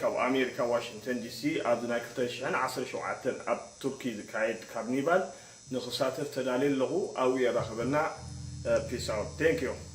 ካብ ኣሜሪካ ዋሽንግተን ዲሲ ኣብዚ ናይ ክልተ ሽሕን ዓሰርተ ሸውዓተን ኣብ ቱርኪ ዝካየድ ካርኒቫል ንክሳተፍ ተዳልየ ኣለኹ። ኣብኡ የራኽበና። Peace out. Thank you.